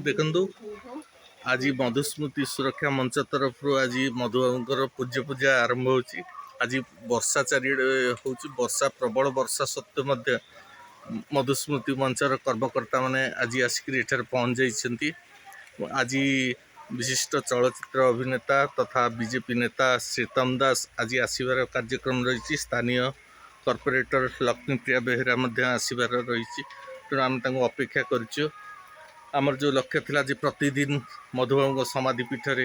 ଦେଖନ୍ତୁ, ଆଜି ମଧୁସ୍ମୃତି ସୁରକ୍ଷା ମଞ୍ଚ ତରଫରୁ ଆଜି ମଧୁବାବୁଙ୍କର ପୂଜ୍ୟ ପୂଜା ଆରମ୍ଭ ହେଉଛି। ଆଜି ବର୍ଷା ଚାରିଆଡ଼େ ହେଉଛି। ବର୍ଷା, ପ୍ରବଳ ବର୍ଷା ସତ୍ତ୍ୱେ ମଧ୍ୟ ମଧୁସ୍ମୃତି ମଞ୍ଚର କର୍ମକର୍ତ୍ତାମାନେ ଆଜି ଆସିକରି ଏଠାରେ ପହଞ୍ଚି ଯାଇଛନ୍ତି। ଆଜି ବିଶିଷ୍ଟ ଚଳଚ୍ଚିତ୍ର ଅଭିନେତା ତଥା ବିଜେପି ନେତା ଶ୍ରୀତମ ଦାସ ଆଜି ଆସିବାର କାର୍ଯ୍ୟକ୍ରମ ରହିଛି। ସ୍ଥାନୀୟ କର୍ପୋରେଟର ଲକ୍ଷ୍ମୀପ୍ରିୟା ବେହେରା ମଧ୍ୟ ଆସିବାର ରହିଛି। ତେଣୁ ଆମେ ତାଙ୍କୁ ଅପେକ୍ଷା କରିଛୁ। ଆମର ଯେଉଁ ଲକ୍ଷ୍ୟ ଥିଲା ଯେ ପ୍ରତିଦିନ ମଧୁବାବୁଙ୍କ ସମାଧି ପୀଠରେ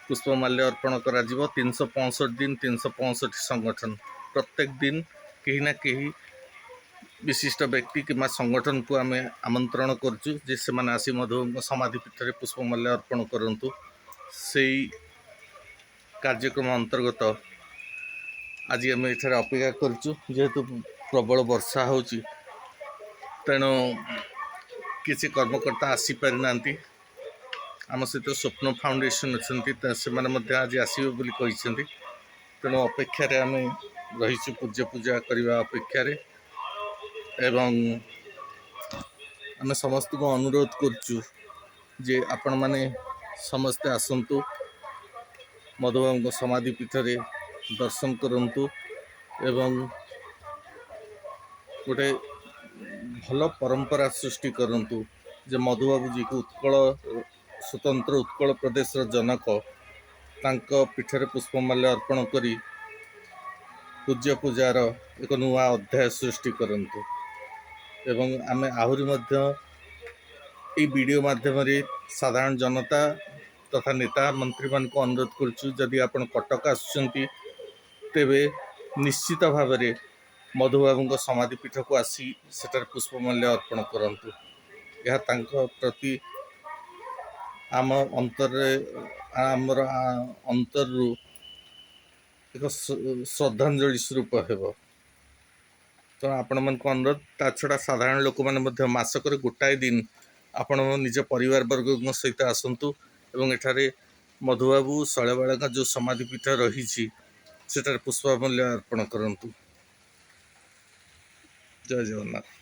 ପୁଷ୍ପମାଲ୍ୟ ଅର୍ପଣ କରାଯିବ, 365 ଦିନ, 365 ସଂଗଠନ, ପ୍ରତ୍ୟେକ ଦିନ କେହି ନା କେହି ବିଶିଷ୍ଟ ବ୍ୟକ୍ତି କିମ୍ବା ସଂଗଠନକୁ ଆମେ ଆମନ୍ତ୍ରଣ କରୁଛୁ ଯେ ସେମାନେ ଆସି ମଧୁବାବୁଙ୍କ ସମାଧି ପୀଠରେ ପୁଷ୍ପମାଲ୍ୟ ଅର୍ପଣ କରନ୍ତୁ। ସେଇ କାର୍ଯ୍ୟକ୍ରମ ଅନ୍ତର୍ଗତ ଆଜି ଆମେ ଏଠାରେ ଅପେକ୍ଷା କରିଛୁ। ଯେହେତୁ ପ୍ରବଳ ବର୍ଷା ହେଉଛି, ତେଣୁ କିଛି କର୍ମକର୍ତ୍ତା ଆସିପାରିନାହାନ୍ତି। ଆମ ସହିତ ସ୍ୱପ୍ନ ଫାଉଣ୍ଡେସନ୍ ଅଛନ୍ତି, ତ ସେମାନେ ମଧ୍ୟ ଆଜି ଆସିବେ ବୋଲି କହିଛନ୍ତି। ତେଣୁ ଅପେକ୍ଷାରେ ଆମେ ରହିଛୁ, ପୂଜ୍ୟ ପୂଜା କରିବା ଅପେକ୍ଷାରେ। ଏବଂ ଆମେ ସମସ୍ତଙ୍କୁ ଅନୁରୋଧ କରୁଛୁ ଯେ ଆପଣମାନେ ସମସ୍ତେ ଆସନ୍ତୁ, ମଧୁବାବୁଙ୍କ ସମାଧି ପୀଠରେ ଦର୍ଶନ କରନ୍ତୁ ଏବଂ ଗୋଟେ ଭଲ ପରମ୍ପରା ସୃଷ୍ଟି କରନ୍ତୁ ଯେ ମଧୁବାବୁ ଯିଏକି ଉତ୍କଳ, ସ୍ୱତନ୍ତ୍ର ଉତ୍କଳ ପ୍ରଦେଶର ଜନକ, ତାଙ୍କ ପୀଠରେ ପୁଷ୍ପମାଲ୍ୟ ଅର୍ପଣ କରି ପୂଜ୍ୟ ପୂଜାର ଏକ ନୂଆ ଅଧ୍ୟାୟ ସୃଷ୍ଟି କରନ୍ତୁ। ଏବଂ ଆମେ ଆହୁରି ମଧ୍ୟ ଏଇ ଭିଡ଼ିଓ ମାଧ୍ୟମରେ ସାଧାରଣ ଜନତା ତଥା ନେତା ମନ୍ତ୍ରୀମାନଙ୍କୁ ଅନୁରୋଧ କରୁଛୁ, ଯଦି ଆପଣ କଟକ ଆସୁଛନ୍ତି, ତେବେ ନିଶ୍ଚିତ ଭାବରେ ମଧୁବାବୁଙ୍କ ସମାଧି ପୀଠକୁ ଆସି ସେଠାରେ ପୁଷ୍ପମାଲ୍ୟ ଅର୍ପଣ କରନ୍ତୁ। ଏହା ତାଙ୍କ ପ୍ରତି ଆମ ଅନ୍ତରରେ, ଆମର ଅନ୍ତରରୁ ଏକ ଶ୍ରଦ୍ଧାଞ୍ଜଳି ସ୍ୱରୂପ ହେବ। ତ ଆପଣମାନଙ୍କୁ ଅନୁରୋଧ। ତା ଛଡ଼ା ସାଧାରଣ ଲୋକମାନେ ମଧ୍ୟ ମାସକରେ ଗୋଟାଏ ଦିନ ଆପଣ ନିଜ ପରିବାର ବର୍ଗଙ୍କ ସହିତ ଆସନ୍ତୁ ଏବଂ ଏଠାରେ ମଧୁବାବୁ, ଶୈଳବାଳାଙ୍କ ଯେଉଁ ସମାଧି ପୀଠ ରହିଛି, ସେଠାରେ ପୁଷ୍ପମାଲ୍ୟ ଅର୍ପଣ କରନ୍ତୁ। ଜୟ ଜଗନ୍ନାଥ।